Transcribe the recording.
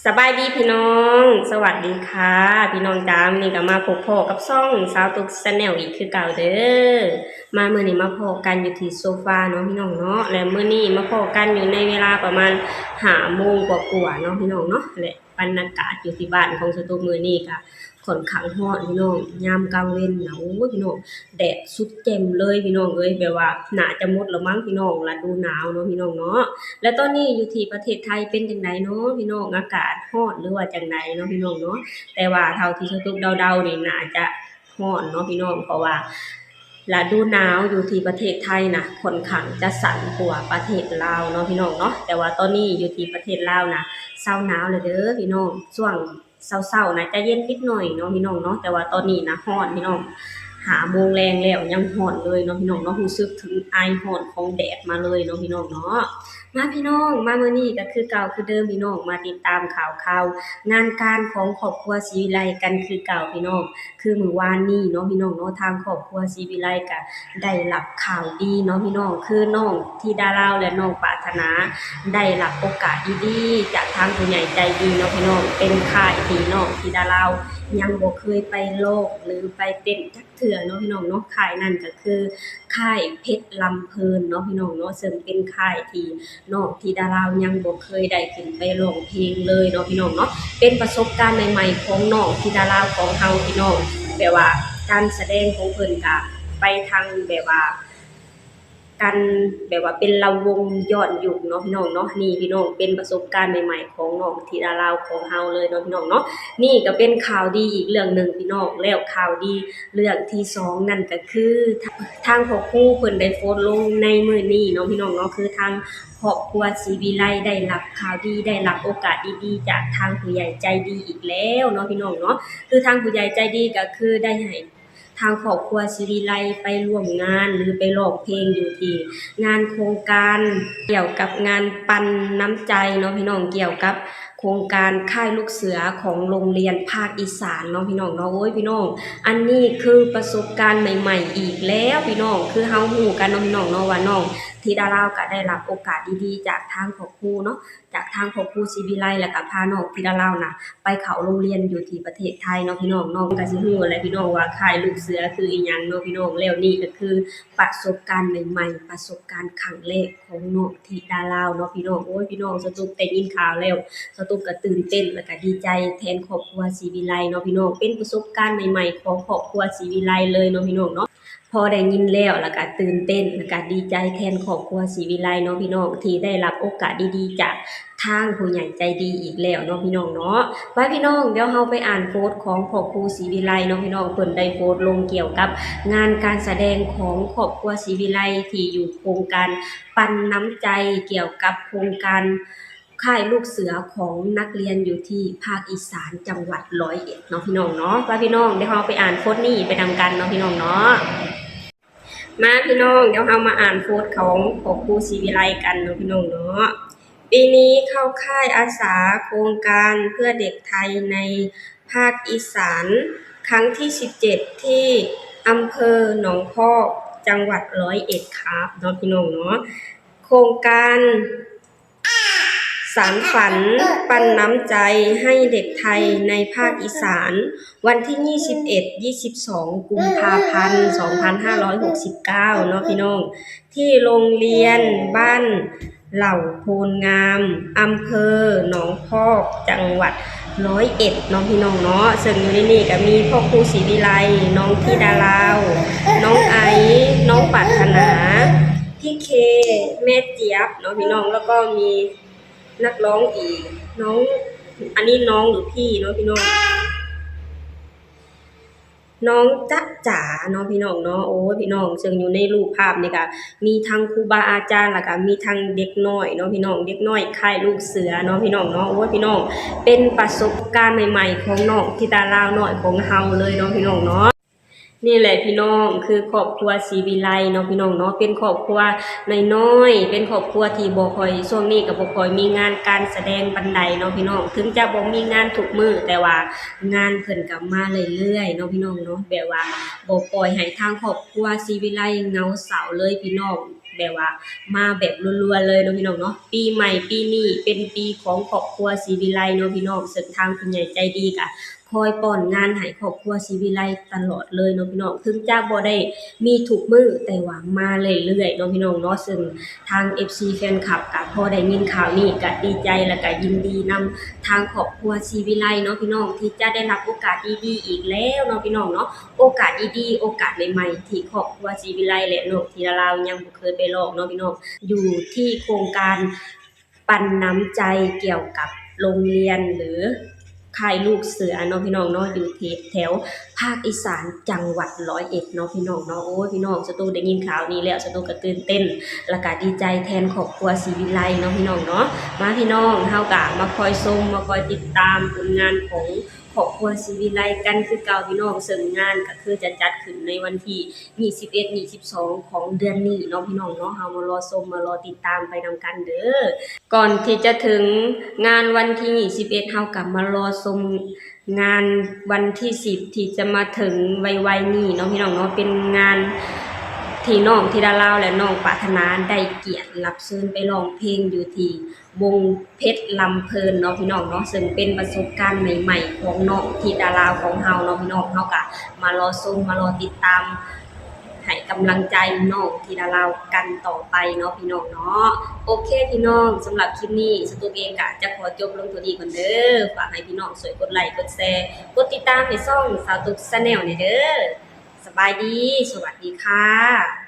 ສະບາຍດີພີ່ນ້ອງ ສະຫວັດດີຄ່ະພີ່ນ້ອງຈ້າ ມື້ນີ້ກໍມາພົບພໍ້ກັບຊ່ອງສາວຕຸກ Channel ອີກຄືເກົ່າເດີ. ມາມື້ນີ້ມາພໍ້ກັນຢູ່ທີ່ໂຊຟາເນາະພີ່ນ້ອງເນາະ ແລະ ມື້ນີ້ມາພໍ້ກັນຢູ່ໃນເວລາປະມານຫ້າໂມງກວ່າໆເນາະພີ່ນ້ອງເນາະ ແລະ ບັນຍາກາດຢູ່ທີ່ບ້ານຂອງສາວຕຸກມື້ນີ້ກໍຄ່ອນຂ້າງຮ້ອນພີ່ນ້ອງ ຍາມກາງເວັນນະ ໂອ້ຍ ພີ່ນ້ອງ ແດດສຸດແຈ່ມເລີຍພີ່ນ້ອງເອີຍ ແບບວ່າໜ້າຈະໝົດແລ້ວມັ້ງພີ່ນ້ອງ ລະດູໜາວເນາະພີ່ນ້ອງເນາະ. ແລະຕອນນີ້ຢູ່ທີ່ປະເທດໄທເປັນຈັ່ງໃດເນາະພີ່ນ້ອງ ອາກາດຮ້ອນ ຫຼືວ່າຈັ່ງໃດເນາະພີ່ນ້ອງເນາະ. ແຕ່ວ່າເທົ່າທີ່ສາວຕຸກເດົາໆນີ້ໜ້າຈະຮ້ອນເນາະພີ່ນ້ອງ ເພາະວ່າລະດູໜາວຢູ່ທີ່ປະເທດໄທນະ ຄ່ອນຂ້າງຈະສັ້ນກວ່າປະເທດລາວເນາະພີ່ນ້ອງເນາະ. ແຕ່ວ່າຕອນນີ້ຢູ່ທີ່ປະເທດລາວນະ ເຊົາໜາວແລ້ວເດີພີ່ນ້ອງ ຊ່ວງ ເຊົ້າໆນະຈະເຢັນນິດໜ້ອຍເນາະພີ່ນ້ອງເນາະ ແຕ່ວ່າຕອນນີ້ນະຮ້ອນພີ່ນ້ອງ ຫ້າໂມງແລງແລ້ວຍັງຮ້ອນເລີຍເນາະພີ່ນ້ອງເນາະ ຮູ້ສຶກເຖິງອາຍຮ້ອນຂອງແດດມາເລີຍເນາະພີ່ນ້ອງເນາະ. ມາພີ່ນ້ອງ ມາມື້ນີ້ກໍຄືເກົ່າຄືເດີມພີ່ນ້ອງ ມາຕິດຕາມຂ່າວຄາວງານການຂອງຄອບຄົວສີວິໄລກັນຄືເກົ່າພີ່ນ້ອງ. ຄືມື້ວານນີ້ເນາະພີ່ນ້ອງເນາະ ທາງຄອບຄົວສີວິໄລກໍ ໄດ້ຮັບຂ່າວດີເນາະພີ່ນ້ອງ ຄືນ້ອງທິດາລາວ ແລະ ນ້ອງປາດຖະໜາ ໄດ້ຮັບໂອກາດດີໆຈາກທາງຜູ້ໃຫຍ່ໃຈດີເນາະພີ່ນ້ອງ ເປັນຄ້າຍທີ່ນ້ອງທິດາລາວຍັງບໍ່ເຄີຍໄປຮ້ອງ ຫຼື ໄປເຕັ້ນຈັກເທື່ອເນາະພີ່ນ້ອງເນາະ. ຄ້າຍນັ້ນກໍຄືຄ້າຍເພັດລຳເພີນເນາະພີ່ນ້ອງເນາະ ເຊິ່ງເປັນຄ້າຍທີ່ນ້ອງທິດາລາວຍັງບໍ່ເຄີຍໄດ້ຂຶ້ນໄປຮ້ອງເພງເລີຍເນາະພີ່ນ້ອງເນາະ. ເປັນປະສົບການໃໝ່ໆຂອງນ້ອງທິດາລາວຂອງເຮົາພີ່ນ້ອງ ແບບວ່າ ການສະແດງຂອງເພິ່ນກະໄປທາງແບບວ່າ ການແບບວ່າເປັນລຳວົງຍ້ອນຍຸກເນາະພີ່ນ້ອງເນາະ. ນີ້ພີ່ນ້ອງເປັນປະສົບການໃໝ່ໆຂອງນ້ອງທິດາລາວຂອງເຮົາເລີຍເນາະພີ່ນ້ອງເນາະ. ນີ້ກໍເປັນຂ່າວດີອີກເລື່ອງໜຶ່ງພີ່ນ້ອງ ແລ້ວຂ່າວດີເລື່ອງທີສອງນັ້ນກໍຄື ທາງພໍ່ຄູເພິ່ນໄດ້ໂພສລົງໃນມື້ນີ້ເນາະພີ່ນ້ອງເນາະ ຄືທາງຄອບຄົວສີວິໄລໄດ້ຮັບຂ່າວດີ ໄດ້ຮັບໂອກາດດີໆຈາກທາງຜູ້ໃຫຍ່ໃຈດີອີກແລ້ວເນາະພີ່ນ້ອງເນາະ. ຄືທາງຜູ້ໃຫຍ່ໃຈດີກໍຄືໄດ້ໃຫ້ ທາງຄອບຄົວສີວິໄລໄປຮ່ວມງານ ຫຼື ໄປຮ້ອງເພງຢູ່ທີ່ງານໂຄງການ ກ່ຽວກັບງານປັນນ້ຳໃຈເນາະພີ່ນ້ອງ ກ່ຽວກັບໂຄງການຄ້າຍລູກເສືອຂອງໂຮງຮຽນພາກອີສານເນາະພີ່ນ້ອງເນາະ. ໂອ້ຍ ພີ່ນ້ອງ ອັນນີ້ຄືປະສົບການໃໝ່ໆອີກແລ້ວພີ່ນ້ອງ ຄືເຮົາຮູ້ກັນເນາະພີ່ນ້ອງເນາະ ວ່ານ້ອງທິດາລາວກໍໄດ້ຮັບໂອກາດດີໆຈາກທາງຄອບຄົວເນາະ ຈາກທາງຄອບຄົວສີວິໄລ ແລ້ວກໍພານ້ອງທິດາລາວນະ ໄປເຂົ້າໂຮງຮຽນຢູ່ທີ່ປະເທດໄທເນາະພີ່ນ້ອງ. ນ້ອງກໍຊິຮູ້ແຫຼະພີ່ນ້ອງວ່າຄ້າຍລູກເສືອຄືອີ່ຫຍັງເນາະພີ່ນ້ອງ. ແລ້ວນີ້ກໍຄືປະສົບການໃໝ່ໆ ປະສົບການຄັ້ງແລກຂອງນ້ອງທິດາລາວເນາະພີ່ນ້ອງ. ໂອ້ຍ ພີ່ນ້ອງ ສາວຕຸກໄດ້ຍິນຂ່າວແລ້ວ ສາວຕຸກກໍຕື່ນເຕັ້ນ ແລ້ວກໍດີໃຈແທນຄອບຄົວສີວິໄລເນາະພີ່ນ້ອງ. ເປັນປະສົບການໃໝ່ໆຂອງຄອບຄົວສີວິໄລເລີຍເນາະພີ່ນ້ອງເນາະ. ພໍໄດ້ຍິນແລ້ວ ແລ້ວກະຕື່ນເຕັ້ນ ແລ້ວກະດີໃຈແທນຄອບຄົວສີວິໄລເນາະພີ່ນ້ອງ ທີ່ໄດ້ຮັບໂອກາດດີໆຈາກທາງຜູ້ໃຫຍ່ໃຈດີອີກແລ້ວເນາະພີ່ນ້ອງເນາະ. ໄປພີ່ນ້ອງ ດຽວເຮົາໄປອ່ານໂພສຂອງຄອບຄົວສີວິໄລເນາະພີ່ນ້ອງ ເພິ່ນໄດ້ໂພສລົງກ່ຽວກັບງານການສະແດງຂອງຄອບຄົວສີວິໄລ ທີ່ຢູ່ໂຄງການປັນນ້ຳໃຈ ກ່ຽວກັບໂຄງການ ຄ້າຍລູກເສືອຂອງນັກຮຽນຢູ່ທີ່ພາກອີສານ ຈັງຫວັດຮ້ອຍເອັດເນາະພີ່ນ້ອງເນາະ. ວ່າພີ່ນ້ອງ ດຽວເຮົາໄປອ່ານໂພສນີ້ໄປນຳກັນເນາະພີ່ນ້ອງເນາະ. ມາພີ່ນ້ອງ ດຽວເຮົາມາອ່ານໂພສຂອງຄອບຄົວສີວິໄລກັນເນາະພີ່ນ້ອງເນາະ. ປີນີ້ເຂົ້າຄ້າຍອາສາໂຄງການເພື່ອເດັກໄທໃນພາກອີສານ ຄັ້ງທີສິບເຈັດ ທີ່ອຳເພີໜອງພອກ ຈັງຫວັດຮ້ອຍເອັດຄາບເນາະພີ່ນ້ອງເນາະ. ໂຄງການ ສານຝັນປັນນ້ຳໃຈໃຫ້ເດັກໄທໃນພາກອີສານ ວັນທີຍີ່ສິບເອັດ ຍີ່ສິບສອງ ກຸມພາພັນ ສອງພັນຫ້າຮ້ອຍຫົກສິບເກົ້າເນາະພີ່ນ້ອງ ທີ່ໂຮງຮຽນບ້ານເຫຼົ່າໂພນງາມ ອຳເພີໜອງພອກ ຈັງຫວັດຮ້ອຍເອັດເນາະພີ່ນ້ອງເນາະ. ເຊິ່ງຢູ່ໃນນີ້ກໍມີພໍ່ຄູສີວິໄລ, ນ້ອງທິດາລາວ, ນ້ອງໄອ, ນ້ອງປາດຖະໜາ, ພີ່ເຄ, ແມ່ຈຽບເນາະພີ່ນ້ອງ ແລ້ວກໍມີ ນັກຮ້ອງອີກ ນ້ອງ ອັນນີ້ນ້ອງຫຼືພີ່ເນາະພີ່ນ້ອງ ນ້ອງຈະຈາເນາະພີ່ນ້ອງເນາະ. ໂອ້ຍ ພີ່ນ້ອງ ເຊິ່ງຢູ່ໃນຮູບພາບນີ້ກະມີທັງຄູບາອາຈານ ແລ້ວກະມີທັງເດັກນ້ອຍເນາະພີ່ນ້ອງ ເດັກນ້ອຍຄ້າຍລູກເສືອເນາະພີ່ນ້ອງເນາະ. ໂອ້ຍ ພີ່ນ້ອງ ເປັນປະສົບການໃໝ່ໆຂອງນ້ອງທິດາລາວນ້ອຍຂອງເຮົາເລີຍເນາະພີ່ນ້ອງເນາະ. ນີ້ແຫຼະພີ່ນ້ອງ ຄືຄອບຄົວສີວິໄລເນາະພີ່ນ້ອງເນາະ ເປັນຄອບຄົວນ້ອຍໆ ເປັນຄອບຄົວທີ່ບໍ່ຄ່ອຍ ຊ່ວງນີ້ກໍບໍ່ຄ່ອຍມີງານການສະແດງປານໃດເນາະພີ່ນ້ອງ. ເຖິງຈະບໍ່ມີງານທຸກມື້ ແຕ່ວ່າງານເພິ່ນກໍມາເລື້ອຍໆເນາະພີ່ນ້ອງເນາະ ແບບວ່າບໍ່ປ່ອຍໃຫ້ທາງຄອບຄົວສີວິໄລເຫງົາເສົ້າເລີຍພີ່ນ້ອງ. ແບບວ່າມາແບບລົວໆເລີຍເນາະພີ່ນ້ອງເນາະ. ປີໃໝ່ປີນີ້ເປັນປີຂອງຄອບຄົວສີວິໄລເນາະພີ່ນ້ອງ, ເຊິ່ງທາງຜູ້ໃຫຍ່ໃຈດີກະຄອຍປ້ອນງານໃຫ້ຄອບຄົວສີວິໄລຕະຫຼອດເລີຍເນາະພີ່ນ້ອງ. ເຖິງຈະບໍ່ໄດ້ມີທຸກມື້ ແຕ່ວ່າມາເລື້ອຍໆເນາະພີ່ນ້ອງເນາະ. ເຊິ່ງທາງເອັຟຊີແຟນຄລັບກະພໍໄດ້ຍິນຂ່າວນີ້ກະດີໃຈ ແລະກະຍິນດີນຳທາງຄອບຄົວສີວິໄລເນາະພີ່ນ້ອງ ທີ່ຈະໄດ້ຮັບໂອກາດດີໆອີກແລ້ວເນາະພີ່ນ້ອງເນາະ. ໂອກາດດີໆ ໂອກາດໃໝ່ໆ ທີ່ຄອບຄົວສີວິໄລ ແລະ ນ້ອງທິດາລາວຍັງບໍ່ເຄີຍໄປລອງເນາະພີ່ນ້ອງ, ຢູ່ທີ່ໂຄງການປັນນ້ຳໃຈກ່ຽວກັບໂຮງຮຽນ ຫຼື ຄ້າຍລູກເສືອເນາະພີ່ນ້ອງເນາະ, ຢູ່ທີ່ແຖວພາກອີສານ ຈັງຫວັດຮ້ອຍເອັດເນາະພີ່ນ້ອງເນາະ. ໂອ້ຍ ພີ່ນ້ອງ ສະຕູໄດ້ຍິນຂ່າວນີ້ແລ້ວ ສະຕູກໍຕື່ນເຕັ້ນ ແລະກະດີໃຈແທນຄອບຄົວສີວິໄລເນາະພີ່ນ້ອງເນາະ. ມາພີ່ນ້ອງ ເຮົາກະມາຄອຍຊົມ ມາຄອຍຕິດຕາມຜົນງານຂອງ ຄອບຄົວສີວິໄລກັນຄືເກົ່າພີ່ນ້ອງ, ເຊິ່ງງານກໍຄືຈະຈັດຂຶ້ນໃນວັນທີຍີ່ສິບເອັດ ຍີ່ສິບສອງ ຂອງເດືອນນີ້ເນາະພີ່ນ້ອງເນາະ. ເຮົາມາລໍຊົມ ມາລໍຕິດຕາມໄປນຳກັນເດີ. ກ່ອນທີ່ຈະເຖິງງານວັນທີຍີ່ສິບເອັດ ເຮົາກໍມາລໍຊົມງານວັນທີສິບ ທີ່ຈະມາເຖິງໄວໆນີ້ເນາະພີ່ນ້ອງເນາະ. ເປັນງານທີ່ນ້ອງທິດາລາວ ແລະ ນ້ອງປາດຖະໜາໄດ້ກຽດຮັບເຊີນໄປຮ້ອງເພງຢູ່ທີ່ ວົງເພັດລຳເພີນເນາະພີ່ນ້ອງເນາະ, ເຊິ່ງເປັນປະສົບການໃໝ່ໆຂອງນ້ອງທິດາລາວຂອງເຮົາເນາະພີ່ນ້ອງ. ເຮົາກະມາລໍຊົມ ມາລໍຕິດຕາມໃຫ້ກຳລັງໃຈນ້ອງທິດາລາວກັນຕໍ່ໄປເນາະພີ່ນ້ອງເນາະ. ໂອເຄພີ່ນ້ອງ, ສຳລັບຄລິບນີ້ ສະຕຸກເອງກະຈະຂໍຈົບລົງເທົ່ານີ້ກ່ອນເດີ. ຝາກໃຫ້ພີ່ນ້ອງຊ່ວຍກົດໄລ ກົດແຊ ກົດຕິດຕາມໃຫ້ຊ່ອງສາວຕຸກ Channel ແດ່ເດີ. ສະບາຍດີ, ສະຫວັດດີຄ່ະ.